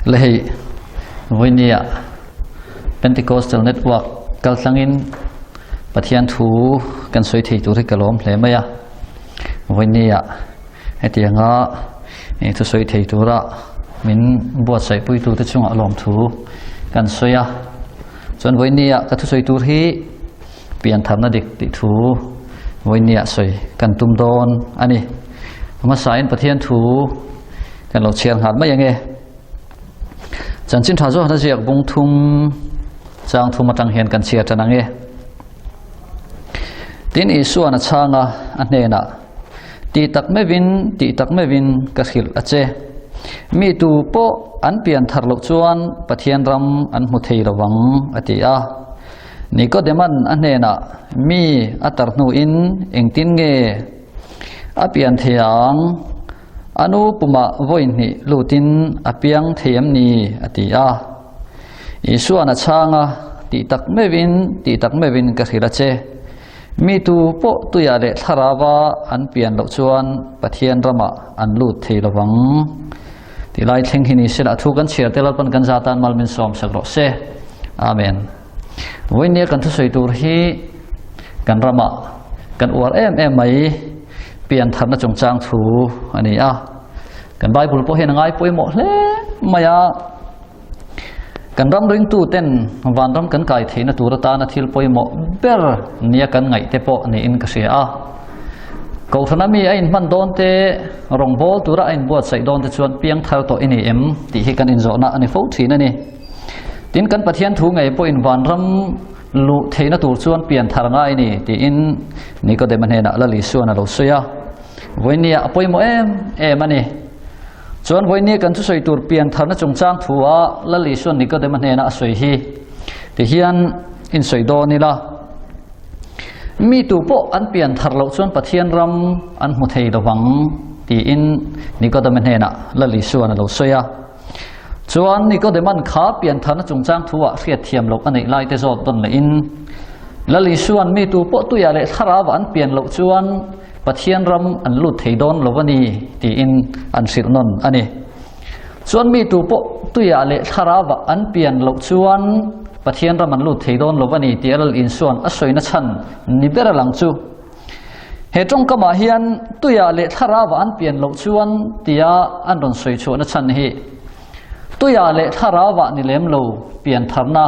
Le hei voinia Pentecostal Network kaltlangin Pathian thu kan sawi thei tur hi ka lawm hle mai a. Voinia hetianga thu sawi thei tura min buatsaih puitu te chungah lawm thu kan sawi a. Chuan voinia ka thu sawi tur hi piantharna dik tih thu vawinia sawi kan tum dawn a ni. Hmasain Pathian thu kan lo chhiar nghal mai ange. Chanchin tha zawhna ziak bung thum chang thum atang hian kan chhiar tan ange. Tin Isuan a chhanga a hnenah ti tak mevin ti tak mevin ka hrilh a che. Mi tu pawh an pian thar loh chuan Pathian ram an hmu thei lovang a ti a. Nikodeman a hnenah, Mi a tar hnuin engtin nge a pian thei ang? A nu pumah vawi hnih lutin a piang thei em ni? a ti a. Isua'n a chhang a, Tih tak meuhin, tih tak meuhin ka hrilh a che. Mi tu pawh tuiah leh thlarauva an pian loh chuan Pathian ramah an lut thei lo vang. Tilai thleng hi ni sela thu kan chhiar te Lalpan kan zatan mal min sawm sak rawh se. Amen. Vawinia kan thusawi tur hi kan rama kan uar em em mai pian tharna chungchang thu a ni a. Kan Bible pawh hian a ngai pawimawh hle mai a. Kan ram ringtu ten vanram kan kai theihna tur atana thil pawimawh ber nia kan ngaih te pawh niin ka hria a. Kohhrana mi a inhman dawn te, rawngbâwl tura a inbuatsaih dawn te chuan piang thar tawh i ni em tih hi kan inzawhna a ni fo thin a ni. Tin, kan Pathian thu ngei pawhin vanram luh theihna tur chuan pian thar ngai a ni tiin Nikodema hnenah Lal Isuan a lo sawi a. Vawinia a pawimawh em em a ni. Chuan vawinia kan thusawi tur pian tharna chungchang thua Lal Isuan Nikodema hnena a sawi hi tihian insawi dawn ila. Mi tu pawh an pian thar loh chuan Pathian ram an hmu thei lovang tiin Nikodema hnenah Lal Isuan a lo sawi a. Chuan Nikodeman kha pian tharna chungchang thuah hriatthiam loh a neih lai te zawt dawn lehin Lal Isuan mi tu pawh tuiah leh thlarauah an pian loh chuan Pathian ram an lut thei dawn lo a ni tiin an hrilh nawn a ni. Chuan mi tu pawh tuiah leh thlarauah an pian loh chuan Pathian ram an lut thei dawn lo a ni tih a Lal Isuan a sawina chhan ni ber a lang chu. He tawngkamah hian tuiah leh thlarauah an pian loh chuan tia an rawn sawi chhuahna chhan hi tuiah leh thlarauah ni lem lo pian tharna,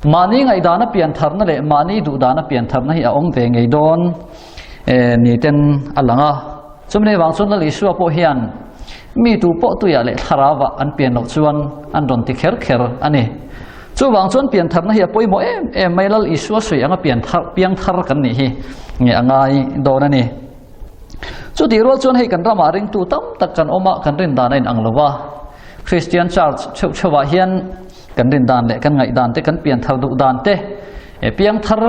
mahni ngaihdana pian tharna leh mahni duhdana pian tharna hi a awm ve ngei dawn ni ten a lang a. Chumi vang chuan Lal Isua pawh hian mi tu pawh tuiah leh thlarauah an pian loh chuan an rawn ti kher kher a ni. Chuvang chuan pian tharna hi a pawimawh em em mai Lal Isua sawi anga pian thar piang thar kan nih hi nge a ngai dawn a ni. Chutih rual chuan hei kan ramah ringtu tam tak kan awm a, kan rin dan a inang lo va. Christian Church chheuh chheuhah hian kan rin dan leh kan ngaih dan te, kan pian thar duh dan te, piang thar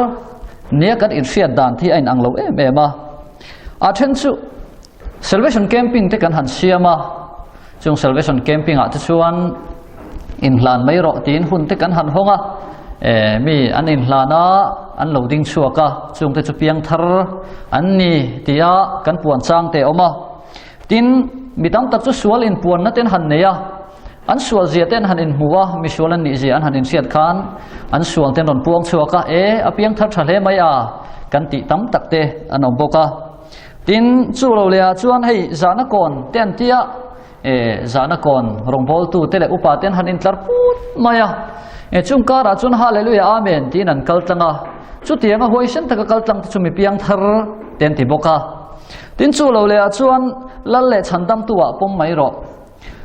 nia kan inhriat dan te hi a inang lo em em a. A then chu Salvation Camping te kan han siam a, chung Salvation Camping ah te chuan inhlan mai rawh tiin hun te kan han hawng a, e, mi an inhlan a, an lo ding chhuak a, chung te chu piang thar an ni tia kan puan chang te awm a. Tin, mi tam tak chu sual inpuanna ten han nei a, an sual zia ten han inhmu a, mi sual an nih zia an han inhriat khan an sual ten rawn puang chhuak a, e, a piang thar tha hle mai a, kan tih tam tak te an awm bawk a. Tin, chu lo leh ah chuan hei zahna kawn te an tia, e, zahna kawn rawngbawltu te leh upa ten han intlar put mai a, e, chung karah chuan Hallelujah Amen tiin an kal tlang a, chutianga huaisen taka kal tlang te chu mi piang thar te an ti bawk a. Tin, chu lo leh ah chuan Lal leh Chhandamtu ah pawm mai rawh.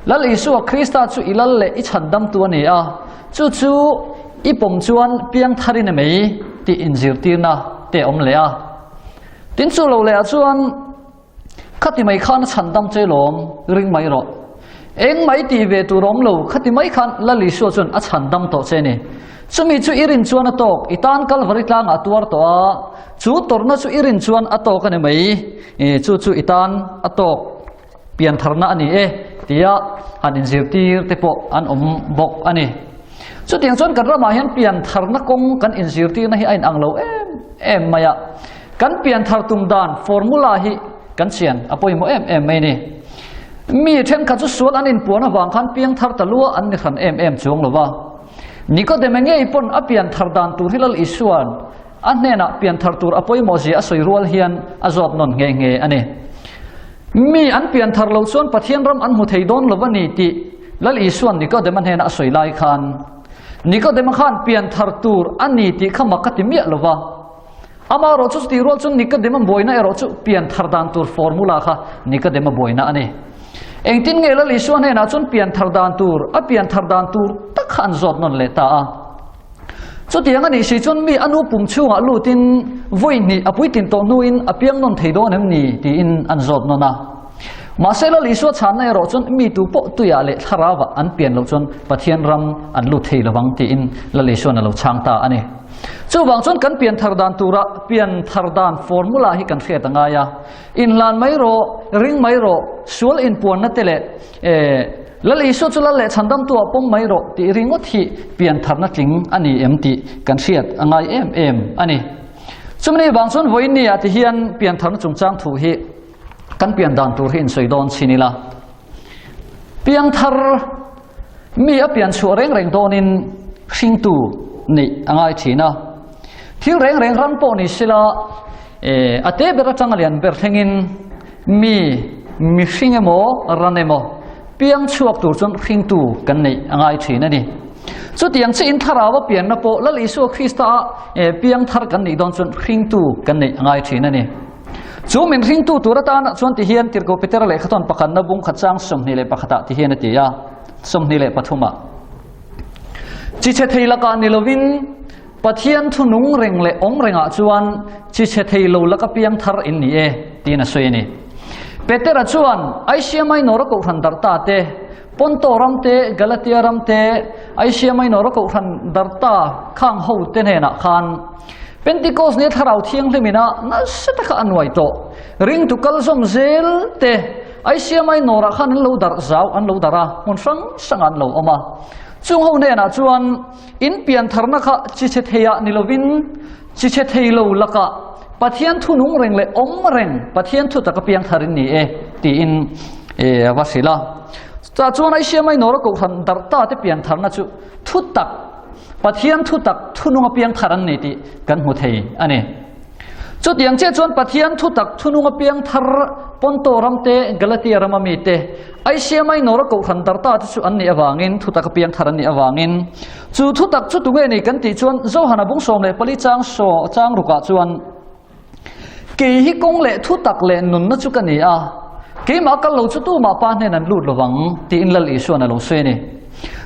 Lal Isua Krista chu i lal leh i chhandamtu a ni a, chu chu i pawm chuan piang tharin a mei tih inzirtirna te a awm leh a. Tin chu lo leh ah chuan Khati mai khan a chhandam che lawm, ring mai rawh. Eng mai tih ve tur awm lo, khati mai khan Lal Isua chuan a chhandam tawh che ni. Chumi chu i rin chuan a tawk, i tan Kalvari tlangah a tuar tawh a, chu tawrhna chu i rin chuan a tawk a ni mai, chu chu i tan a tawk piantharna a ni e, tia han inzirtir te pawh an awm bawk a ni. Chutiang chuan kan ramah hian piantharna kawng kan inzirtirna hi a inang lo em em mai a. Kan pianthar tum dan formula hi kan chian a pawimawh em em mai a ni. Mi thenkhat chu sual an inpuan avang khan piangthar ta lua an ni hran em em chuang lo va. Nikodeme ngei pawn a pianthar dan tur hi Lal Isua'n a hnenah pianthar tur a pawimawh zia a sawi rual hian a zawt nawn nghe nghe a ni. Mi an pianthar lo chuan Pathian ram an hmu thei dawn lo a ni tih Lal Isua'n Nikodema hnena a sawi lai khan Nikodema khan pianthar tur a ni tih kha mak a ti miah lo va. Amaherawh chu chutih rual chuan Nikodema buaina erawh chu pianthar dan tur formula kha Nikodema buaina a ni. Engtin nge Lal Isua hnenah chuan pianthar dan tur, a pianthar dan tur tak kha an zawt nawn leh ta a. Chutiang a nih si chuan mi a nu pum chhungah lutin vawi hnih a puitlin tawh hnuin a piang nawn thei dawn em ni tiin an zawt nawn a. Mahse Lal Isua chhanna erawh chuan mi tu pawh tuiah leh thlarauah an pian loh chuan Pathian ram an lut thei lovang tiin Lal Isuan a lo chhang ta a ni. Chuvang chuan kan pianthar dan tura pianthar dan formula hi kan hriat a ngai a. Inhlan mai rawh, ring mai rawh, sual inpuanna te leh Lal Isua chu Lal leh Chhandamtu ah pawm mai rawh tih ringawt hi piantharna tling a ni em tih kan hriat a ngai em em a ni. Chumni vang chuan vawiin ah ti hian piantharna chungchang thu hi kan pian dan tur hi insawi dawn chin ila. Piangthar mi a pian chhuah reng reng dawnin hringtu neih a ngai thin a. Thil reng reng ram pawh ni sela a te ber atanga lian ber thlengin mi mihring emaw ran emaw piang chhuak tur chuan hringtu kan neih a ngai thin a ni. Chutiang chiah in thlarau a pianna pawh Lal Isua Krista a piangthar kan nih dawn chuan hringtu kan neih a ngai thin a ni. Chu min hringtu tur atana chuan ti hian Tirhkoh Petera lehkhathawn pakhatna bung khat chang 21 ah ti hian a ti a, 23 ah. Chi chhe thei lakah ni lovin Pathian thu nung reng leh awm rengah chuan chi chhe thei lo laka piang thar in ni e tiin a sawi a ni. Petera chuan Asia Minor a kohhran darh ta te, Ponto ram te, Galatia ram te, Asia Minor a kohhran darh ta khang ho te hnenah khan Pentecost ni Thlarau Thianghlim ina nasa taka a nuai tawh. Ringtu kal zawm zel te Asia Minor ah khan an lo darh zau, an lo darh a, hmun hrang hrang ah an lo awm a. Chung ho hnenah chuan in piantharna kha chi chhe thei ah ni lovin chi chhe thei lo lakah Pathian thu nung reng leh awm reng Pathian thu taka piangthar in ni e tiin a va hrilh a. Chutah chuan Asia Minor a kohhran darh ta te piantharna chu thu tak Pathian thu tak thunung apiang thar an ni tih kan hmu thei a ni. Chutiang chiah chuan Pathian thu tak thunung apiang thar Ponto ram te, Galatia rama mi te, Asia Minor a kohhran darta te chu an nih avangin, thu tak apiang thar an nih avangin, chu thu tak chu tunge ni kan tih chuan Johana bung 14 chang saw chang rukah chuan Kei hi kawng leh thu tak leh nunna chu ka ni a, keimah kal lo chu tumah pa hnen an lut lovang, tiin Lal Isua'n a lo sawi a ni.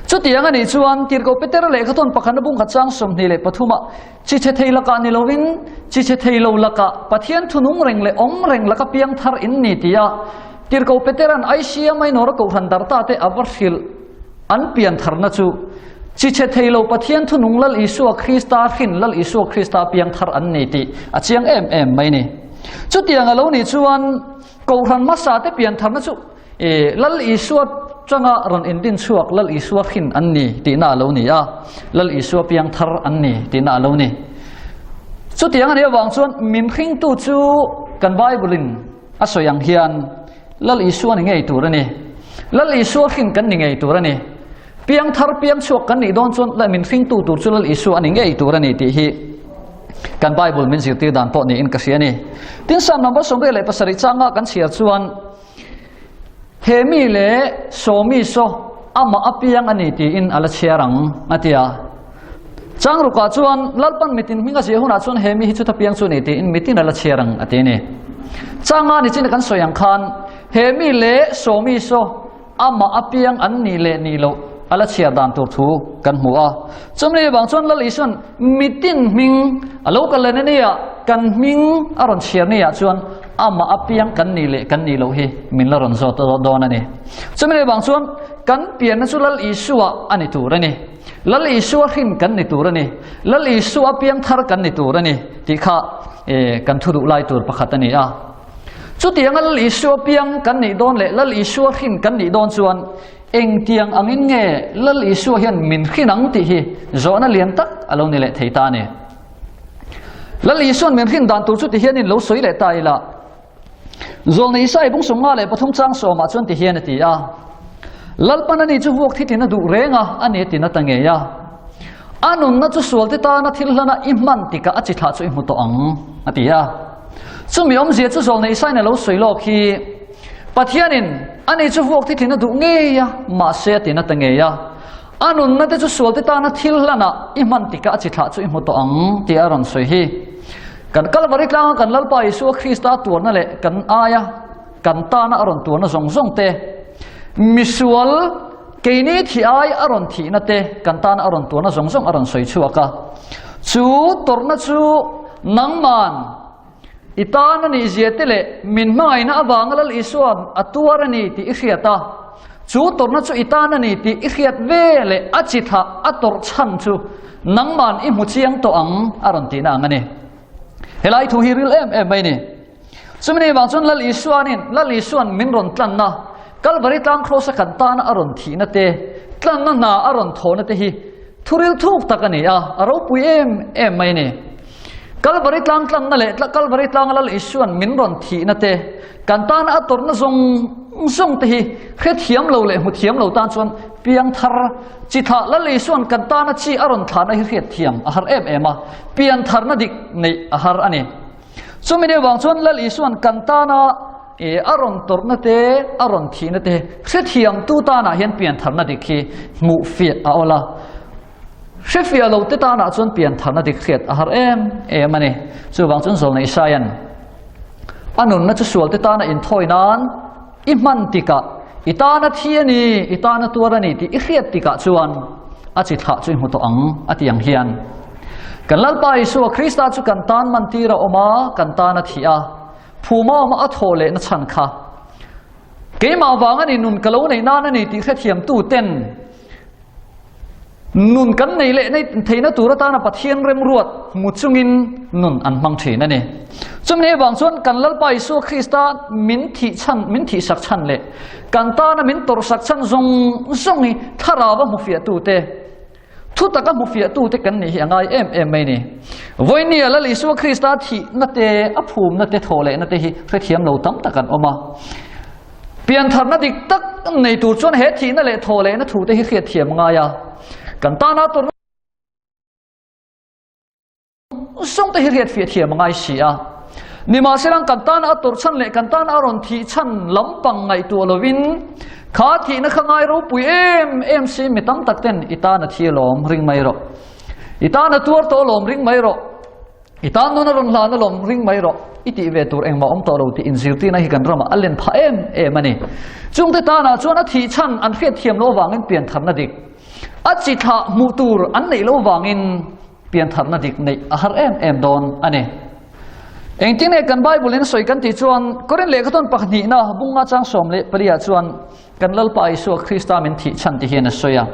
Chutiang a nih chuan, Tirhkoh Petera lehkhathawn pakhatna bungkhat chang 23 ah, Chi chhe thei lakah ni lovin, chi chhe thei lo lakah Pathian thu nung reng leh awm reng laka piang thar in ni tia Tirhkoh Petera'n Asia Minor a kohhran darh te a va hrilh an pian tharna chu chi chhe thei lo Pathian thu nung Lal Isua Krista hrin Lal Isua Krista piang thar an ni tih a chiang em em mai ni. Chutiang a lo nih chuan kohhran hmasa te pian tharna chu Lal Isua tanga rawn indin chhuak Lal Isua hrin an ni tihna a lo ni a, Lal Isua piang thar an ni tihna a lo ni. Chutiang a nih avang chuan min hringtu chu kan Bible in a sawi ang hian Lal Isua ni ngei tur a ni. Lal Isua hrin kan ni ngei tur a ni. Piang thar piang chhuak kan nih dawn chuan leh min hringtu tur chu Lal Isua a ni ngei tur a ni tih hi kan Bible min zirtir dan pawh niin ka hria a ni. Tin Psalm number 87 changa kan chhiar chuan he mi leh sawmi saw amah apiang a ni tiin a la chhiar ang a ti a. Chang rukah chuan Lalpan mitin hming a ziah hunah chuan he mi hi chuta piang chu ni tiin mitin a la chhiar ang a ti a ni. Changa ni chin kan sawi ang khan he mi leh sawmi saw amah apiang an nih leh nih loh a la chhiar dan tur thu kan hmu a. Chumni vang chuan Lal Isuan mitin hming a lo kal leh na nia kan hming a rawn chhiar ni ah chuan. Amah a piang kan nih leh kan nih loh hi min la rawn zawt dawn a ni. Chumi leh vang chuan kan pianna chu Lal Isua a ni tur a ni. Lal Isua hrin kan ni tur a ni. Lal Isua piang thar kan ni tur a ni tih kha kan thu duh lai tur pakhat a ni a. Chutianga Lal Isua piang kan nih dawn leh Lal Isua hrin kan nih dawn chuan engtiang angin nge Lal Isua hian min hrin ang tih hi zawhna lian tak a lo ni leh thei ta a ni. Lal Isuan min hrin dan tur chu ti hianin lo sawi leh ta ila. Zawlna Isai bung 53 chang sawmah chuan ti hian a ti a. Lalpan ani chu vuak thi tin a duh reng a, ani a tin a ta ngei a. A nunna chu sual te tana thil hlana i hman tikah a chi thlah chu i hmu tawh ang, a ti a. Chumi awmzia chu Zawlna Isaiin a lo sawi lawk hi, Pathianin ani chu vuak thi tin a duh ngei a, mahse a tin a ta ngei a. A nunna te chu sual te tana thil hlanah i hman tikah a chi thlah chu i hmu tawh ang tih a rawn sawi hi. Kan Kalvari tlanga kan Lalpa Isua Krista tuarna leh kan aia kan tana a rawn tuarna zawng zawng te, misual keini thi ai a rawn thihna te kan tana a rawn tuarna zawng zawng a rawn sawi chhuak a. Chu tawrhna chu nangman I tan a nih zia te leh min hmangaihna avanga Lal Isua'n a tuar a ni tih i hriat a, chu tawrhna chu i tan a ni tih i hriat ve leh a chi thlah a tawrh chhan chu nangman i hmu chiang tawh ang a rawn tihna ang a ni. Helai thu hi ril em em mai ni. Chumi ni vang chuan Lal Isuanin Lal Isua'n min rawn tlanna Kalvari tlang Kraws a kan tana a rawn thihna te, tlanna hna a rawn thawhna te hi thuril thuk tak a ni a, a ropui em em mai a ni. Kalvari tlang tlanna leh Kalvari tlanga Lal Isua'n min rawn thihna te, kan tana a tawrhna zawng zawng te hi hrethiam lo leh hmuthiam lo tan chuan piangthar chi thlah Lal Isua'n kan tana chi a rawn thlahna hi hriatthiam a har em em a, piantharna dik neih a har a ni. Chumi deuh vang chuan Lal Isua'n kan tana a rawn tawrhna te, a rawn thihna te hrethiamtu tanah hian piantharna dik hi hmuhfiah a awl a. Hrefiah lo te tanah chuan piantharna dik hriat a har em em a ni. Chuvang chuan Zawlna Isaia'n a nunna chu sual te tana inthawi nan i hman tikah i tana thi a ni, i tana tuar a ni tih i hriat tikah chuan a chi thlah chu i hmu tawh ang a ti ang hian. Kan Lalpa Isua Krista chu kan tan man tir a awm a, kan tan a thi a, phuma awma a thawh lehna chhan kha keimah vang a ni nun ka lo neih nan a ni tih hrethiamtu ten Nun kan nei leh nei theihna tur atana Pathian remruat hmu chungin nun an hmang thin a ni. Chumi avang chuan kan Lalpa Isua Krista min thih chhan, min thihsak chhan leh kan tana min tawrhsak chhan zawng zawng hi thlarau a hmufiahtute, thu taka hmufiahtute kan nih hi a ngai em em mai ni. Vawinia Lal Isua Krista thihna te, a phumna te, thawhlehna te hi hrethiam lo tam tak an awm a. Piantharna dik tak nei tur chuan he thihna leh thawhlehna thute hi hriatthiam a ngai a. Kan tana tawrhna zawng te hi hriatfiah thiam a ngai si a. Nimahsela kan tana a tawrh chhan leh kan tana a rawn thih chhan lampang ngaihtuah lovin kha thihna kha ngai ropui em em si mi tam tak ten i tana thi alawm ring mai rawh. I tana tuar tawh alawm ring mai rawh. I tan nun a rawn hlan alawm ring mai rawh, i tih ve tur engmah awm tawh lo tih inzirtirna hi kan ramah a len phah em em a ni. Chungte tanah chuan a thih chhan an hriat thiam loh avangin piantharna dik, a chi thlah hmuh tur an neih loh avangin piantharna dik neih a har em em dawn a ni. Engtin nge kan Bible in sawi kan tih chuan Korin lehkhathawn pakhnihna bunga chang 14 chuan Kan Lalpa Isua Krista min thih chhan ti hian a sawi a.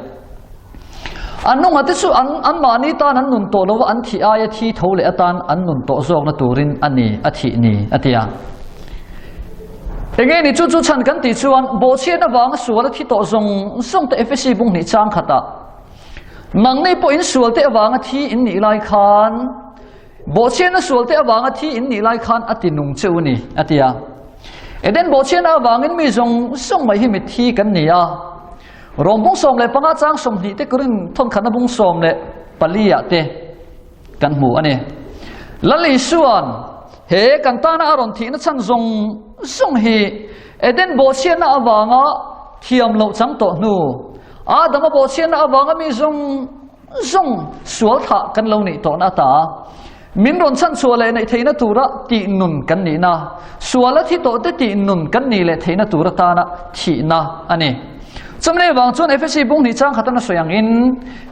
An nunga te chu an anmahni tan an nun tawh lova an thih aia thi tho leh atan an nun tawh zawkna turin a ni a thih ni a ti a. Enge ni chu chu chhan kan tih chuan bawhchhiat avanga sual a thi tawh zawng zawng te Efesi bung hnih chang khatah nangni pawh in sual te avanga thi in nih lai khan bawhchhiatna sual te avanga thi in nih lai khan a ti nung cheu ni a ti a. Eden bawhchhiatna avangin mi zawng zawng mai hi mitthi kan ni a. Rom bung 15 chang 20 te Korin thawnkhatna bung 14 ah te kan hmu a ni. Lal Isua'n he kan tana a rawn thihna chhan zawng zawng hi Eden bawhchhiatna avanga thiam loh chang tawh hnu, Adama bawhchhiatna avanga mi zawng zawng sual thlah kan lo nih tawhna ata min rawn chhan chhuah leh neih theihna tura tih nun kan nihna, suala thi tawh te tih nun kan nih leh theihna tur atana thihna a ni. Chumlei vang chuan Efesi bung hnih chang khatan a sawi angin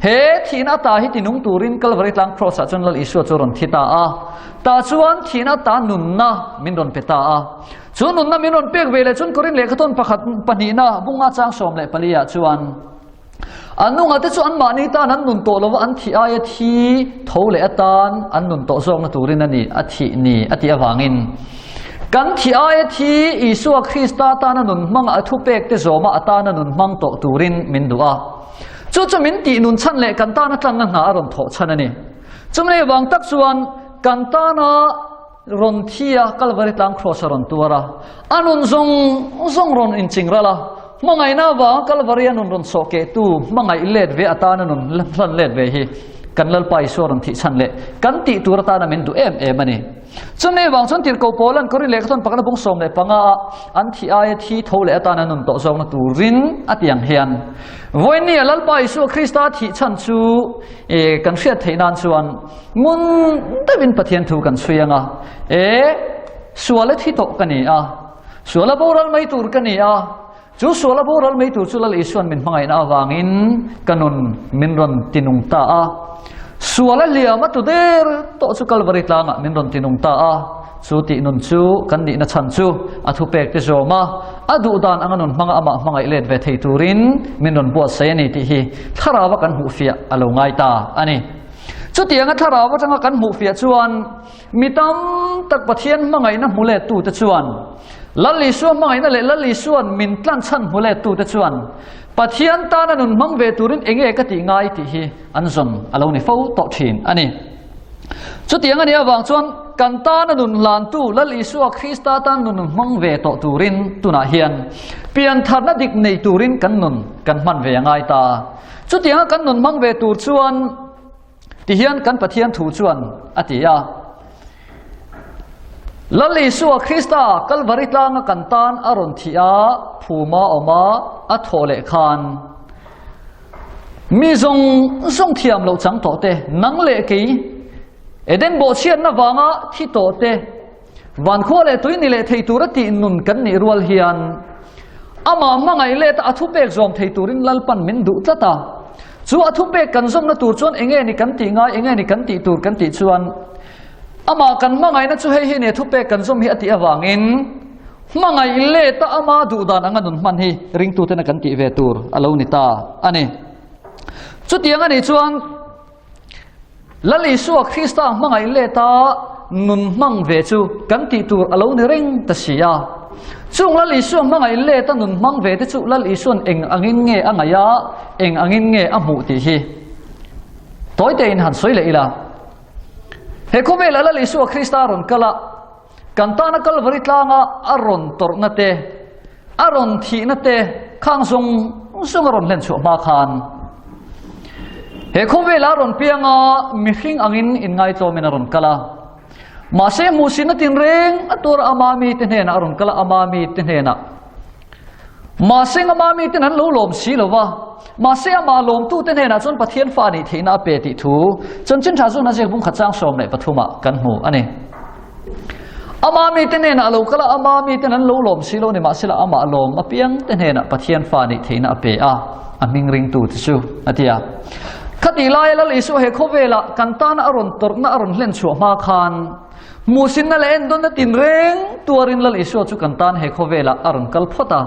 he thihna ata hi tinung turin Kalvari tlang Kraws ah chuan Lal Isua chu a rawn thi ta a. Tah chuan thihna ata nunna min rawn pe ta a. Chu nunna min rawn pek ve leh chuan Korin lehkhathawn pakhat pahnihna bunga chang 14 ah chuan An nunga te chu anmahni tan an nun tawh lova an thih aia thi tho leh atan an nun tawh zawkna turin a ni a thih ni a tih avangin kan thih aia thi Isua Krista tana nun hmanga a thupek te zawma atana nun hmang tawh turin min duh a. Chu chu min tih nun chhan leh kan tana tlanna hna a rawn thawh chhan a ni. Chumlei vang tak chuan kan tana rawn thi a, Kalvari tlang kraws a rawn tuar a, a nun zawng zawng rawn inching ral a, hmangaihna avanga Kalvari a nun rawn sawh kehtu hmangaih let ve atana nun hlan let ve hi kan Lalpa Isua rawn thih chhan leh kan tih tur atana min duh em em a ni. Chumi avang chuan Tirhkoh Paula'n Korin lehkhathawn pakhatna bung 15 ah an thih aia thi tho leh atana nun tawh zawkna turin a ti ang hian vawinia Lalpa Isua Krista thih chhan chu kan hriat theih nan chuan Ngun deuhin Pathian thu kan chhui ang a, e, suala thi tawh ka ni a, suala boral mai tur ka ni a, chu suala boral mai tur chu Lal Isuan min hmangaihna avangin ka nun min rawn tinung ta a, suala hliam a tu der tawh chu Kalvari tlangah min rawn tinung ta a, chu tih nun chu kan nihna chhan chu a thupek te zawm a, a duh dan anga nun hmanga amah hmangaih let ve thei turin min rawn buatsaih a ni tih hi thlarau a kan hmuhfiah a lo ngai ta a ni. Chutianga thlarau atanga kan hmuhfiah chuan mi tam tak Pathian hmangaihna hmu lettute chuan Lal Isua hmangaihna leh Lal Isuan min tlan chhan hmu lettute chuan Pathian tana nun hmang ve turin enge ka tih ngai tih hi an zawn a lo ni fo tawh thin a ni. Chutiang a nih avang chuan kan tana nun hlantu Lal Isua Krista tan nun hmang ve tawh turin tunah hian piantharna dik nei turin kan nun kan hman ve a ngai ta. Chutianga kan nun hmang ve tur chuan tihian kan Pathian thu chuan a ti a. Lal Isua Krista Kalvari tlanga kan tan a rawn thih a, phuma awm a, a thawh leh khan mi zawng zawng thiam loh chang tawh te, nang leh kei Eden bawhchhiatna vanga thi tawh te, Van khua leh tui ni leh thei tura tih nun kan nih rual hian amah hmangaih let a thupek zawm thei turin Lalpan min duh tlat a. Chu a thupek kan zawmna tur chuan enge ni kan tih ngai, enge ni kan tih tur kan tih chuan amah kan hmangaihna chu hei hi ni a thupek kan zawm hi a tih avangin hmangaih let a ama duh dan anga nun hman hi ringtutena kan tih ve tur a lo ni ta a ni. Chutiang a nih chuan Lal Isua Krista hmangaih let a nun hmang ve chu kan tih tur a lo ni reng ta si a. Chung Lal Isua hmangaih let a nun hmang ve te chu Lal Isuan eng angin nge a ngaih a, eng angin nge a hmuh tih hi tawi tein han sawi leh ila. He khawvelah Lal Isua Krista rawn kal a, kan tana Kalvari tlanga a rawn tawrhna te, A rawn thihna te khang zawng zawng a rawn hlen chhuah hma khan he khawvela a rawn piang a, mihring angin inngaitlawmin a rawn kal a. Mahse hmuhsihna tinreng a tuar a, ama mite hnenah a rawn kal a, ama mite hnenah. Mahse ama miten an lo lawm si lo va, mahse amah lawmtute hnenah chuan Pathian fa nih theihna a pe tih thu Chanchin Tha Zun a ziak bung khat chang 13 ah kan hmu a ni. Ama mite hnenah a lo kal a, ama miten an lo lawm si lo ni mahsela amah lawm apiang te hnenah Pathian fa nih theihna a pe a, a hming ringtu te chu a ti a. Khatih laia Lal Isua he khawvelah kan tana a rawn tawrhna a rawn hlen chhuah hma khan hmuhsinna leh endawnna tinreng tuarin Lal Isua chu kan tan he khawvelah a rawn kal phawt a.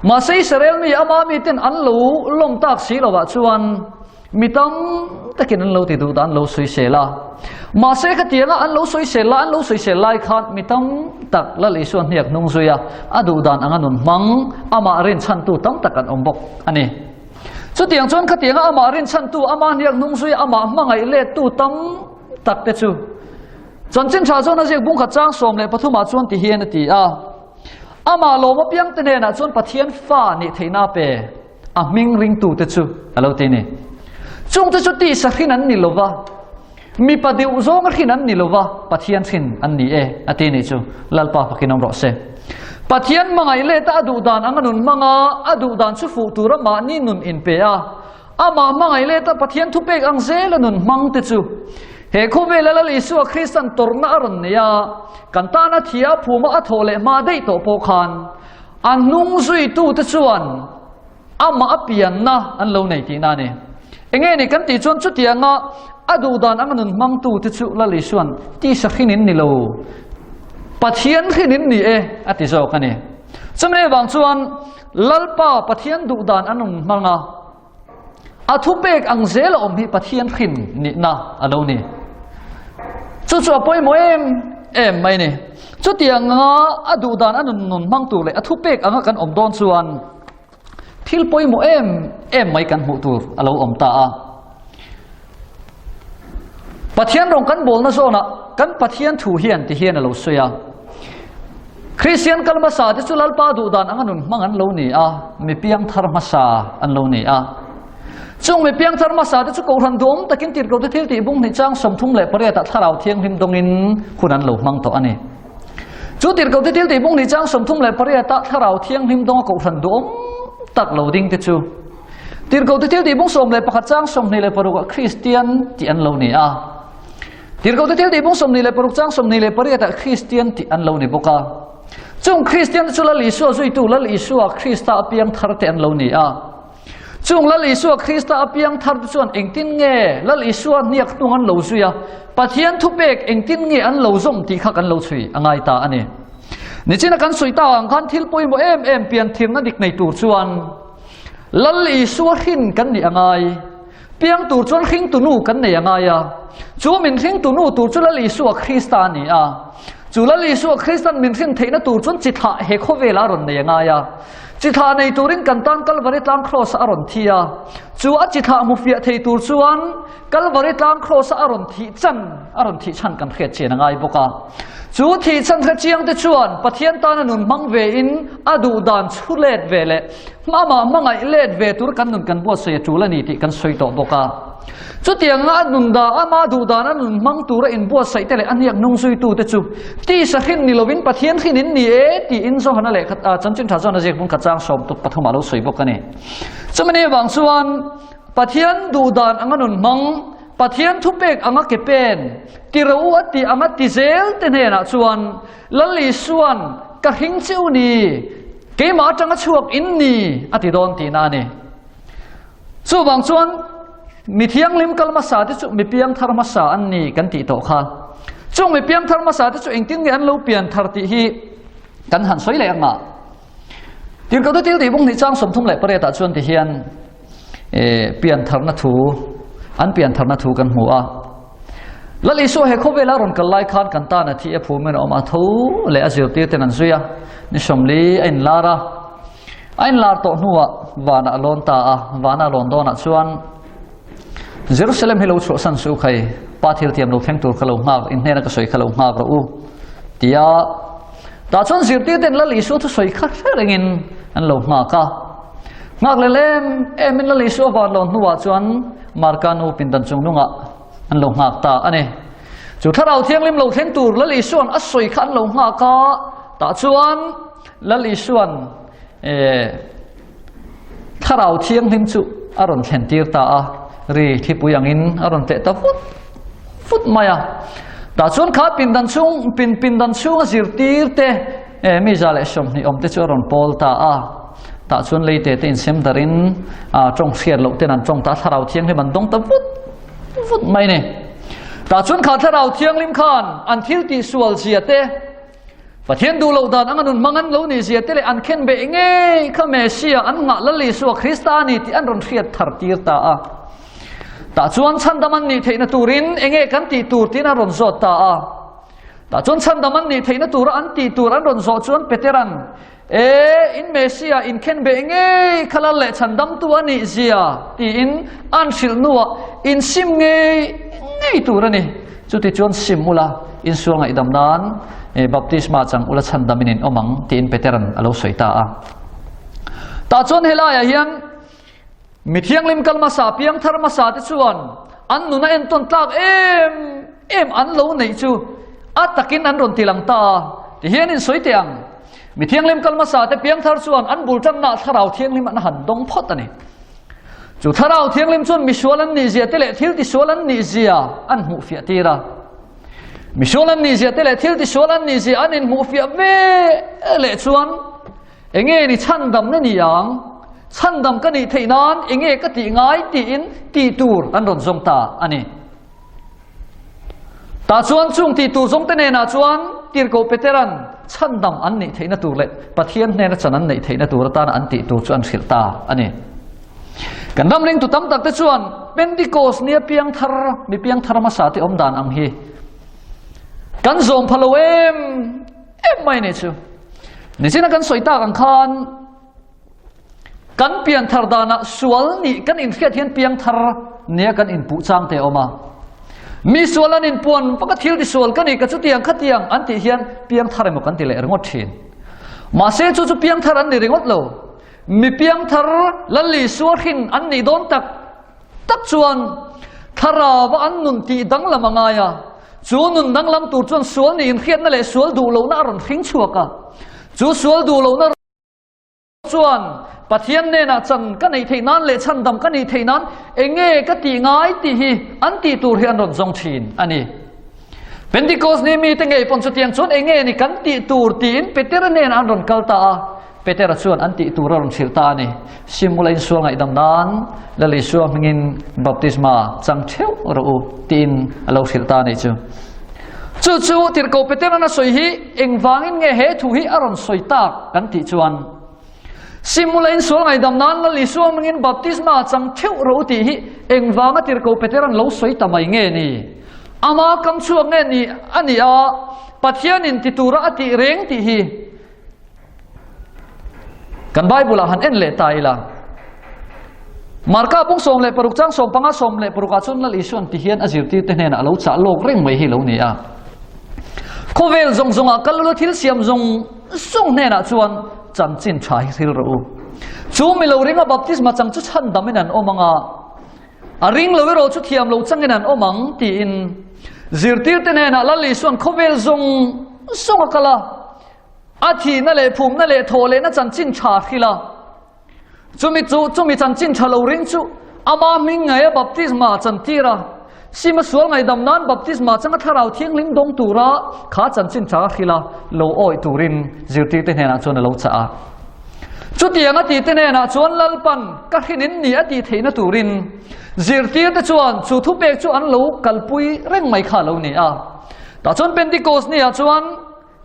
Mahse Israel mi ama miten an lo lawm tak si lovah chuan Mi tam takin an lo ti duh dan lo sawisel a. Mahse khatianga an lo sawisel lai, an lo sawisel lai khan mi tam tak Lal Isua hniak hnung zui a, a duh dan anga nun hmang, amah rinchhantu tam tak an awm bawk a ni. Chutiang chuan khatianga amah rinchhantu, amah hniak hnung zui a, amah hmangaih lettu tam tak te chu Chanchin Tha chuan a ziak bung khat chang 13 ah chuan ti hian a ti a, Amah lawm apiang te hnenah chuan Pathian fa nih theihna a pe. A hming ringtute chu a lo ti a ni. Chungte chu tisa hrin an ni lo va, mipa deuh zawnga hrin an ni lo va, Pathian hrin an ni e, a ti a nih chu. Lalpa fakin awm rawh se. Pathian hmangaih let a, a duh dan anga nun hmang a, a duh dan chu fuh tura mahni nun inpe a, amah hmangaih let a Pathian thupek ang zela nun hmang te chu he khawvela Lal Isua Kristan tawrhna a rawn nei a, kan tana thia phuma a thawh leh hma daih tawh pawh khan, A hnung zuitute chuan Amah a pianna an lo nei tihna a ni. Enge ni kan tih chuan chutianga a duhdan anga nun hmangtu te chu Lal Isuan tisa hrin in ni lo, Pathian hrin in ni e a ti zawk a ni. Chumi avang chuan Lalpa Pathian duhdan a nun hmang a, a thupek ang zel a awm hi Pathian hrin nihna a lo ni. Chu chu a pawimawh em em mai ni. Chutianga a duhdan a nun nun hmang tur leh a thupek anga kan awm dawn chuan Thil pawimawh em em mai kan hmuh tur a lo awm ta a. Pathian rawng kan bawlna zawnah kan Pathian thu hian ti hian a lo sawi a. Kristian kal hmasa te chu Lalpa duh dan anga nun hmang an lo ni a, mi piang thar hmasa an lo ni a. Chung mi piang thar hmasa te chu Kohhran duhawm takin tirhkohte thil tih bung hnih chang 38 ah Thlarau Thianghlim dawngin hun an lo hmang tawh a ni. Chu tirhkohte thil tih bung ni chang 38 ah Thlarau Thianghlim dawnga Kohhran duhawm tak lo ding te chu Tirhkohte thil tih bung 11 chang 26 ah Kristian tih an lo ni a. Tirhkohte thil tih bung 26 chang 28 ah Kristian tih an lo ni bawk a. Chung Kristian te chu Lal Isua zuitu Lal Isua Krista a piang thar te an lo ni a. Chung Lal Isua Krista a piang thar te chuan engtin nge Lal Isua hniak hnung an lo zui a, Pathian thupek engtin nge an lo zawm tih kha kan lo chhui a ngai ta a ni. Nichina kan sawi ta ang khan thil pawimawh em em pianthirna dik nei tur chuan Lal Isua hrin kan nih a ngai. Piang tur chuan hringtunu kan nei a ngai a, chu min hringtunu tur chu Lal Isua Krista a ni a. Chu Lal Isua Kristan min hrin theihna tur chuan chi thlah he khawvelah a rawn nei a ngai a. Chi thlah nei turin kan tan Kalvari tlang kraws a rawn thi a. Chu a chi thlah hmu fiah thei tur chuan Kalvari tlang kraws a rawn thih chan a rawn thih chhan kan hriat chian a ngai bawk a. Chu thih chhan hre chiang te chuan Pathian tana nun hmang ve in a duh dan chhu let ve leh Amah hmangaih let ve tur kan nun kan buatsaih a tul a ni tih kan sawi tawh bawk a. Chutianga a nun dah, ama duh dan a nun hmang tura inbuatsaih te leh a hniak hnung zuitu te chu tisa hrin ni lovin Pathian hrin in ni e tiin Johana lehkha chanchin tha chuan a ziak bung khat chang sawm tuk pathum ah lo sawi bawk a ni. Chumi ni avang chuan Pathian duh dan anga nun hmang, Pathian thupek anga ke pen, ti ro a tih anga ti zel te hnenah chuan Lal Isuan ka hring chiu ni, Keimah atanga chhuak in ni a ti dawn tihna a ni. Chuvang chuan mi thianghlim kal hmasa te chu mi piang thar hmasa an ni kan tih tawh kha. Chung mi piang thar hmasa te chu engtin nge an lo pian thar tih hi kan han sawi leh ang a. Tirhkohte thil tih bung hnih chang 38 ah chuan ti hian pian tharna thu an pian tharna thu kan hmu a. Lal Isua he khawvela rawn kal lai khan kan tan a thi a phumin a awm a, tho leh a zirtir ten an zui a, ni 40 a inlar a. A inlar tawh hnuah vanah a lawn ta a, vana a lawn dawnah chuan Jerusalem hi lo chhuahsan suh khai, Pa thil thiam lo thleng tur kha lo nghak, in hnena ka sawi kha lo nghak rawh u, tia tah chuan zirtir ten Lal Isua thusawi kha hre rengin an lo nghak a. Nghak leh em emin Lal Isua van lawn hnuah chuan Marka nu pindan chung nungah an lo nghak ta a ni. Chu Thlarau Thianghlim lo thleng tur Lal Isuan a sawi kha an lo nghak a, tah chuan Lal Isuan eh, Thlarau Thianghlim chu a rawn thlen tir ta a, ri thlipui angin a rawn tleh ta vut vut mai a. Tah chuan kha pindan chhung pin pindan chhunga zirtir te eh, mi 120 awm te chu a rawn pawl ta a. Tah chuan leite te insem darin a tawng hriat loh ten an tawng ta Thlarau Thianghlim an dawng ta vut vut mai ni. Tah chuan kha Thlarau Thianghlim khan an thil tih sual zia te Pathian duh loh dan anga nun hmang an lo nih zia te leh an khen beh ngei kha Messia an nghah Lal Isua Krista a ni tih an rawn hriat thar tir ta a. Tah chuan chhandam an nih theihna turin enge kan tih tur tiin an rawn zawt ta a. Tah chuan chhandam an nih theihna tura an tih tur an rawn zawh chuan Peteran E, in Messia in khen beh ngei kha Lal leh chhandamtu a nih zia tiin an hrilh hnuah in sim ngei ngei tur a ni. Chuti chuan sim ula, in sual ngaihdam nan baptisma chang ula chhandamin in awm ang tiin Peteran a lo sawi ta a. Tah chuan helaiah hian Mi thianghlim kal hmasa, piang thar hmasa te chuan an nuna entawn tlak em em an lo neih chu a takin an rawn ti lang ta a, ti hian in sawi teh ang. Mi thianghlim kal hmasa te piang thar chuan an bul tanna thlarau thianghlim an han dawng phawt a ni. Chu thlarau thianghlim chuan misual an nih zia te leh thil tisual an nih zia an hmuh fiah tir a. Misual an nih zia te leh thil tisual an nih zia an inhmuh fiah ve leh chuan Enge ni chhandamna ni ang? Chhandam ka nih theih nan enge ka tih ngai tiin tih tur an rawn zawng ta a ni. Tah chuan chung tih tur zawng te nenah chuan Tirhkoh Petera'n chhandam an nih theihna tur leh Pathian hnena chan an neih theihna tur atana an tih tur chu an hrilh ta a ni. Kan ram ringtu tam tak te chuan Pentecost nia piangthar, mi piangthar hmasa te awm dan ang hi kan zawm pha lo em em mai ni chu. Nichina kan sawi tak ang khan Kan pianthar danah sual nih kan inhriat hian piangthar nia kan inpuh chang te a awm a. Mi sual an inpuan vaka thil tisual ka ni ka chutiang khatiang an tih hian piangthar emaw kan ti leh ringawt thin. Mahse chu chu piangthar an ni ringawt lo. Mi piangthar Lal Isua hrin an nih dawn tak tak chuan thlarauva an nun tih danglam a ngai a. Chu nun danglam tur chuan sual nih inhriatna leh sual duh lohna a rawn hring chhuak a. Chu sual duh lohna Chuan Pathian hnenah chan ka neih theih nan leh chhandam ka nih theih nan enge ka tih ngai tih hi an tih tur hi an rawn zawng thin a ni. Pentecost ni mite ngei pawn chutiang chuan enge ni kan tih tur tiin Petera hnenah an rawn kal ta a, Petera chuan an tih tur a rawn hrilh ta a ni. Simula insual ngaihdam nan Lal Isua hmingin baptisma chang theuh rawh u tiin a lo hrilh ta a nih chu. Chu chu Tirhkoh Petera'n a sawi hi engvangin nge he thu hi a rawn sawi tak kan tih chuan Simula insual ngaihdam nan Lal Isua hmingin baptisma chang theuh rawh u tih hi engvanga Tirhkoh Petera'n lo sawi ta mai nge ni? Ama kam chhuak nge ni a nih a, Pathianin ti tura a tih reng tih hi Kan Bible-ah han en leh ta ila. Marka bung 16 chang 15 16 ah chuan Lal Isuan ti hian a zirtirte hnenah a lo chah lawk reng mai hi lo ni a. Khawvel zawng zawngah kal ula thil siam zawng zawng hnenah chuan chanchin tha hi hril rawh u. Chu mi lo ringa baptisma chang chu chhandamin an awm anga, a ring lo erawh chu thiam lo changin an awm ang tiin zirtirte hnenah Lal Isuan khawvel zawng zawnga kal a, A thihna leh phumna leh thawh lehna chanchin tha hrilh a. Chumi chu, chumi chanchin tha lo ring chu ama hming ngeia baptisma chantir a. Sima sual ngaihdam nan baptisma changa thlarau thianghlim dawng tura kha chanchin tha hrilh a, lo awih turin zirtirte hnenah chuan a lo chah a. Chutiang a tihte hnenah chuan Lalpan ka hrinin ni a tih theihna turin zirtirte chuan chu thupek chu an lo kalpui reng mai kha a lo ni a. Tah chuan Pentecost niah chuan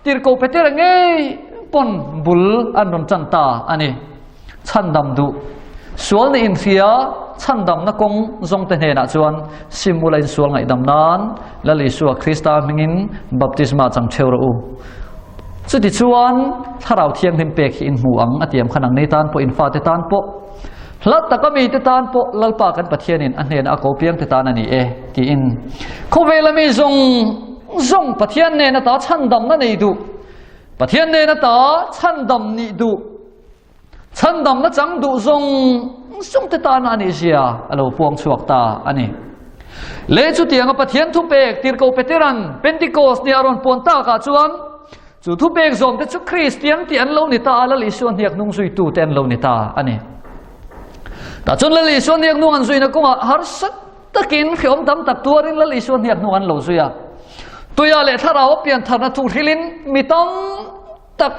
Tirhkoh Petera ngei pawn bul an rawn tan ta a ni. Chhandam duh, sual nih inhria chhandamna kawng zawngte hnenah chuan sim ula insual ngaihdam nan Lal Isua Krista hmingin baptisma chang theu rawh u. Chutichuan Thlarau Thianghlim pek hi in hmu ang a tiam khan ang nei tan pawh in fate tan pawh hla taka mite tan pawh Lalpa kan Pathianin a hnena a ko piangte tan a ni e tiin khawvela mi zawng Zawng Pathian nen ata chhandamna nei duh, Pathian nen ata chhandam nih duh, chhandamna chang duh zawng zawng te tana a nih zia a lo puang chhuak ta a ni. Le chutianga Pathian thupek Tirhkoh Petera'n Pentecost ni a rawn puan takah chuan chu thupek zawmte chu Kristian tih an lo ni ta a, Lal Isua hniak hnung zuitute an lo ni ta a ni. Tah chuan Lal Isua hniak hnung an zuina kawngah harsat Takin hreawm tam tak tuarin Lal Isua hniak hnung an lo zui a. Tuia leh thlarau a pian tharna thu hrilin mi tam tak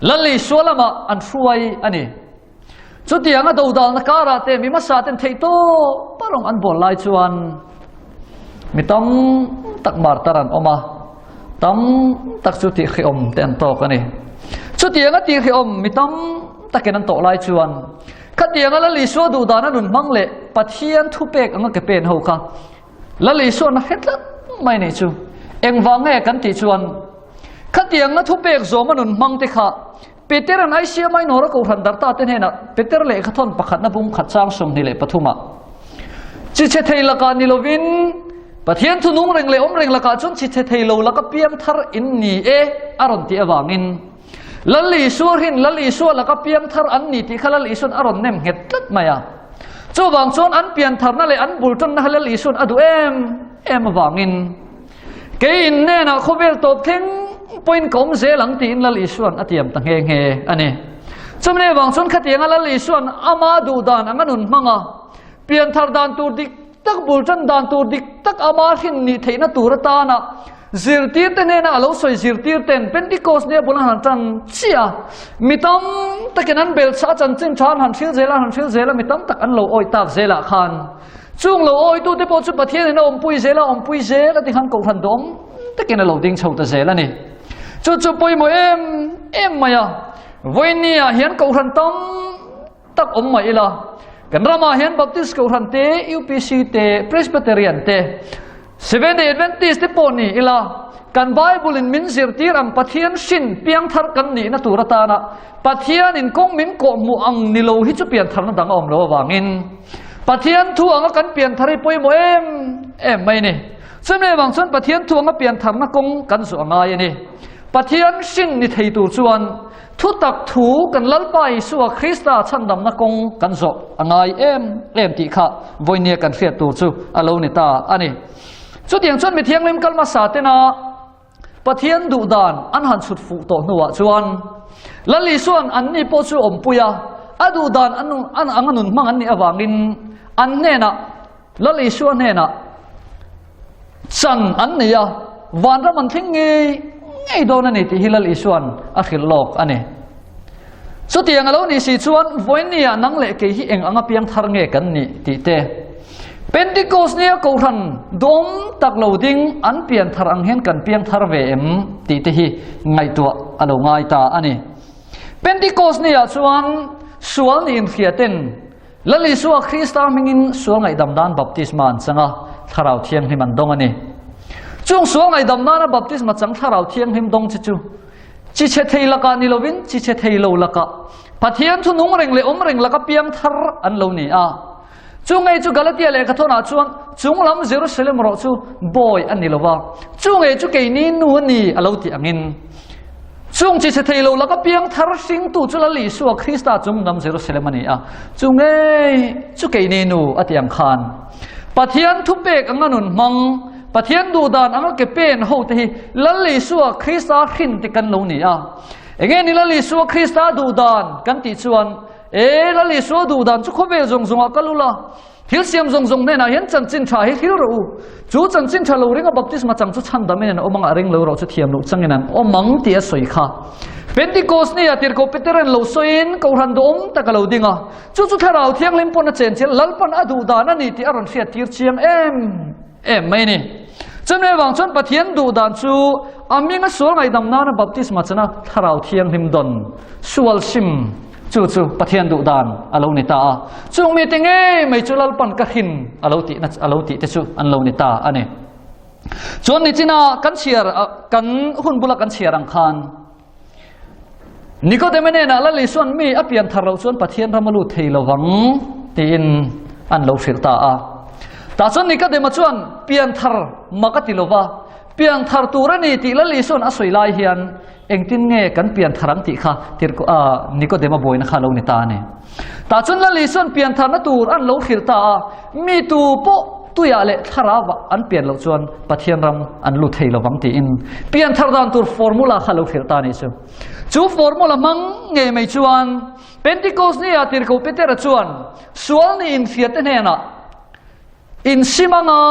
Lal Isua lamah an hruai a ni. Chutianga dodalna karah te mi hmasa ten theih tawp a rawng an bawl lai chuan mi tam tak martar an awm a, tam tak chu tih hreawm te an tawk a ni. Chutianga tih hreawm mi tam takin an tawh lai chuan Khatianga Lal Isua duh dana nun hmang leh Pathian thupek anga ke pen ho kha Lal Isuan a hre tlat mai nih chu. Engvang nge kan tih chuan khatianga thupek zawma nun hmang te kha Peter-a'n Asia Minor-a kohhran darta te hnenah Peter lehkhathawn pakhatna bung khat chang 23 ah chi chhe thei lakah ni lovin Pathian thu nung reng leh awm reng lakah chuan chi chhe thei lo laka piang thar in ni e a rawn tih avangin Lal Isua hrin Lal Isua laka piang thar an ni tih kha Lal Isuan a rawn nem nghet tlat mai a. Chuvang chuan an pian tharna leh an bul tanna kha Lal Isuan a duh em em avangin kei in hnenah khawvel tawp thleng pawhin ka awm zel ang tiin Lal Isuan a tiam ta nghe nghe a ni. Chumi avang chuan khatianga Lal Isuan ama duh dan anga nun hmang a, pian thar dan tur dik tak bul tan dan tur dik tak ama hrin nih theihna tur atana. Zirtirte hnena a lo sawi zirtirten Pentecost nia bul an han tan chiah a, mi tam takin an belchah a chanchin tha an han hril zel a, an han hril zel a, mi tam tak an lo awi tak zelah khan chung lo awitute pawh chu Pathianin a awmpui zel a, awmpui zel a ti khan kohhran duhawm takin a lo ding chho ta zel a ni. Chu chu pawimawh em em mai a, vawinia hian kohhran tam tak awm mai ila. Kan ramah hian Baptist Kohhran te, UPC te, Presbyterian te, Seventh Day Adventist te pawh ni ila, kan Bible in min zirtir ang Pathian hrin piangthar kan nihna tur atana Pathian in kawng min kawhhmuh ang ni lo hi chu piantharna dang a awm lo avangin Pathian thu anga kan pianthar hi pawimawh em em mai a ni. Chumi avang chuan Pathian thu anga piantharna kawng kan zawh a ngai a ni. Pathian hrin ni thei tur chuan Thutak thu kan Lalpa Isua Krista chhandamna kawng kan zawh a ngai em em tih kha vawinia kan hriat tur chu a lo ni ta a ni. Chutiang chuan mi thianghlim kal hmasa tena Pathian duh dan an han chhut fuh tawh hnuah chuan Lal Isua'n anni pawh chu awmpui a, a duh dan an anga nun hmang an nih avangin an hnenah Lal Isua hnenah chan an nei a, vanram an thleng ngei ngei dawn a ni tih hi Lal Isua'n a hrilh lawk a ni. Chutiang a lo nih si chuan vawinia nang leh kei hi eng anga piang thar nge kan nih tih te, Pentecost nia kohhran dawm tak lo ding an pian thar ang hian kan piang thar ve em tih te hi ngaihtuah a lo ngai ta a ni. Pentecost niah chuan sual nih inhriaten Lal Isua Krista hmingin sual ngaihdam nan baptisma an chang a, Thlarau Thianghlim an dawng a ni. Chung sual ngaihdam nana baptisma chang Thlarau Thianghlim dawng che chu chi chhe thei lakah ni lovin chi chhe thei lo lakah Pathian thu nung reng leh awm reng laka piang thar an lo ni a. Chu ngei chu Galatia lehkha thawnah chuan chung lam Jerusalem rawh chu bawi a ni lo va, chu ngei chu keini nu a ni a lo ti angin. Chung chi chhe thei lo laka piang thar hringtu chu Lal Isua Krista chung lam Jerusalem a ni a, chu ngei chu keini nu a ti ang khan. Pathian thupek anga nun hmang, Pathian duhdan anga ke pen ho te hi Lal Isua Krista hrin te kan lo ni a. Enge ni Lal Isua Krista duhdan kan tih chuan, e Lal Isua duhdan chu khawvel zawng zawngah kal ula, Thil siam zawng zawng hnenah hian chanchin tha hi hril rawh u. Chu chanchin tha lo ringa baptisma chang chu chhandamin an awm ang a, ring lo rawh chu thiam loh changin an awm ang tih a sawi kha. Pentecost nia tirhkoh Peteran lo sawiin Kohhran duhawm tak a lo ding a. Chu chu Thlarau Thianghlim pawn a chen chian Lalpan a duh dan a ni tih a rawn hriat tir chiang em em mai a ni. Chumi avang chuan Pathian duh dan chu a hminga sual ngaihdam nana baptisma chana Thlarau Thianghlim dawn sual sim Chu chu Pathian duh dan a lo ni ta a. Chung mite ngei mai chu Lalpan ka hrin a lo tihna a lo tih te chu an lo ni ta a ni. Chuan nichina kan chhiar kan hun bula kan chhiar ang khan Nikodeme hnenah Lal Isuan mi a pian thar loh chuan Pathian ram a lut thei lovang tiin an lo hrilh ta a. Tah chuan Nikodema chuan pian thar mak a ti lova, pian thar tur a ni tih Lal Isuan a sawi lai hian Engtin nge kan pian thar ang tih kha tirhkoh a Nikodema buaina kha a lo ni ta a ni. Tah chuan Lal Isuan pian tharna tur an lo hrilh ta a, mi tu pawh tuiah leh thlarauah an pian loh chuan Pathian ram an lut thei lovang tiin pian thar dan tur formula kha a lo hrilh ta a nih chu. Chu formula hmang ngei mai chuan Pentecost nia tirhkoh Petera chuan sual ni inhriatte hnenah Insim anga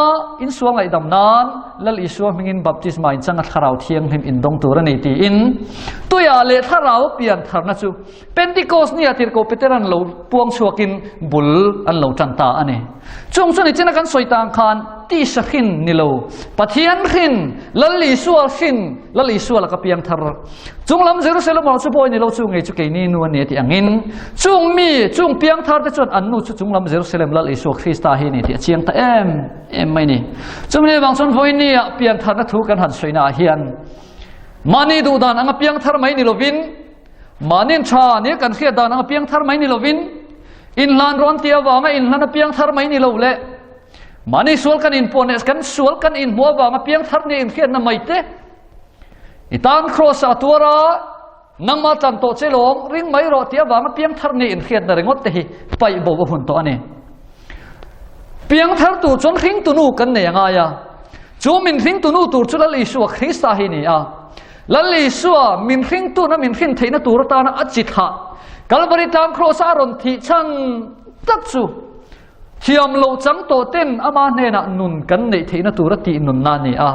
insual ngaihdam nan Lal Isua hmingin baptisma in changa Thlarau Thianghlim in dawng tur a ni tiin tuiah leh Thlarau pian tharna chu Pentecost nia tirhkoh Peteran lo puang chhuakin bul an lo tan ta a ni. Chung chu nichina kan sawi tang khan tisa hrin ni lo, Pathian hrin, Lal Isua hrin, Lal Isua laka piang thar Chung lam Jerusalem ah chu bawi ni lo chu ngei chu keini nu a ni a tih angin chung mi chung piangthar te chuan an nu chu chung lam Jerusalem Lal Isua Krista hi ni tih a chiang ta em em mai ni. Chumi avang chuan vawiini ah piantharna thu kan han sawi naah hian mahni duh dan anga piangthar mai ni lovin mahnin tha nia kan hriat dan anga piangthar mai ni lovin inhlan rawn tia avanga inhlan a piangthar mai ni lo leh mahni sual kan inpuan leh kan sual kan inhmuh avanga piangthar nia inhriatna mai te I tan Kraws ah tuar a, nangmah tlan tawh che lawm, ring mai rawh tih avanga piangthar nge inhriatna ringawt te hi paih bo a hun tawh a ni. Piangthar tur chuan hringtunu kan nei a ngai a, chu min hringtunu tur chu Lal Isua Krista hi ni a. Lal Isua min hringtuna min hrin theihna tur atana a chi thlah Kalvari tlang Kraws a rawn thih chhan tak chu Thiam loh chang tawh ten ama hnenah nun kan neih theihna tura tih nunna a ni a.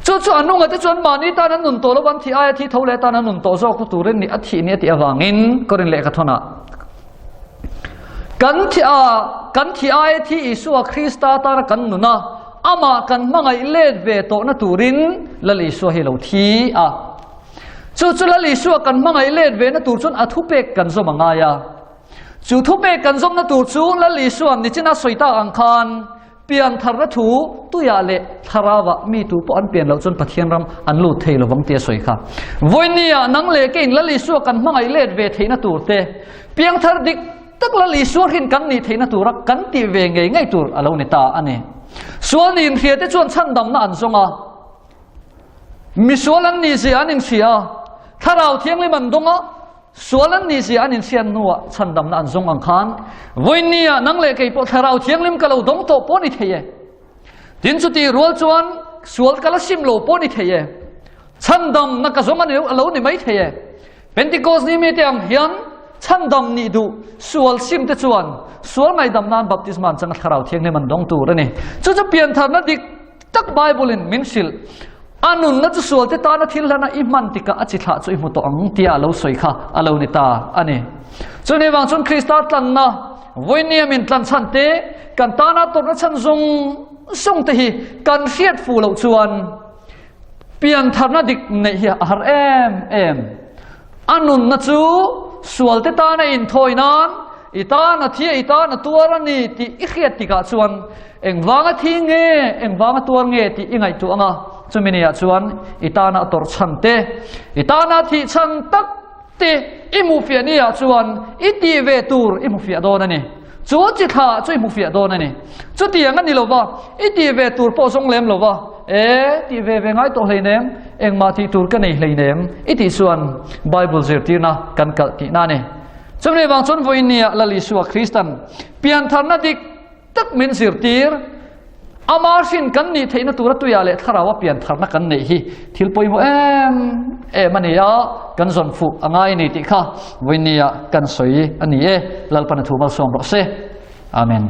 Chu chu a nunga te chuan mahni tan an nun tawh lo an thi aia thi tho leh tan an nun tawh zawk turin ni a thih ni a tih avangin Korin lehkha thawnah kan thi a kan thi aia thi Isua Krista tana kan nuna amah kan hmangaih let ve tawhna turin Lal Isua hi lo thi a. Chu chu Lal Isua kan hmangaih let ve na tur chuan a thupek kan zawm a ngai a. Chu thupek kan zawmna tur chu Lal Isua'n nichina sawi tak ang khan pian tharna thu tuiah leh thlarauah mi tu pawh an pian loh chuan Pathian ram an lut thei lovang tia sawi kha. Vawinia nang leh kein Lal Isua kan hmangaih let ve theihna tur te, piangthar dik tak Lal Isua hrin kan nih theihna tura kan tih ve ngei ngei tur a lo ni ta a ni. Sual nin hria te chuan chhandamna an zawng a. Misual an nih zia an inhria a, Thlarau Thianghlim an dawng a, sual an nih zia an inhriat hnuah chhandamna an zawng ang khan, vawinia nang leh kei pawh Thlarau Thianghlim ka lo dawng tawh pawh ni thei e. Tin chuti rual chuan sual ka la sim lo pawh ni thei e. Chhandamna ka zawng a lo ni mai thei e. Pentecost ni mite ang hian chhandam nih duh sual sim te chuan sual ngaihdam nan baptisma an chang a Thlarau Thianghlim an dawng tur a ni. Chu chu piantharna dik tak Bible in min hrilh a nunna chu sual te tana thil hlana i hman tikah a chi thlah chu i hmu tawh ang tia a lo sawi kha a lo ni ta a ni. Chuni vang chuan Krista tlanna vawinia min tlan chhan te kan tana tawrhna chhan zawng zawng te hi kan hriat fu loh chuan piantharna dik neih hi a har em em. A nunna chu sual te tana inthawi nan i tan a thi a i tan a tuar a ni tih i hriat tikah chuan Engvanga thi nge, engvanga tuar nge tih i ngaihtuah anga, chumi niah chuan i tana a tawrh chhan te, i tana thih chhan tak te i hmuhfiah niah chuan i tih ve tur i hmuhfiah dawn a ni. Chu chi thla chu i hmuhfiah dawn a ni. Chutiang a ni lova, i tih ve tur pawh zawng lem lova, e, tih ve ve ngai tawh hleinem, engmah tih tur ka nei hleinem i tih chuan Bible zirtirna kan kalh tihna a ni. Chumi vang chuan vawiin niah Lal Isua Kristan piantharna dik tak min zirtir ama hrin kan nih theihna tura tuiah leh thlarau a pian tharna kan neih hi thil pawimawh em em a ni a kan zawn fuh a ngai ni tih kha vawinia kan sawi a ni e. Lalpan a thu malsawm rawh se. Amen.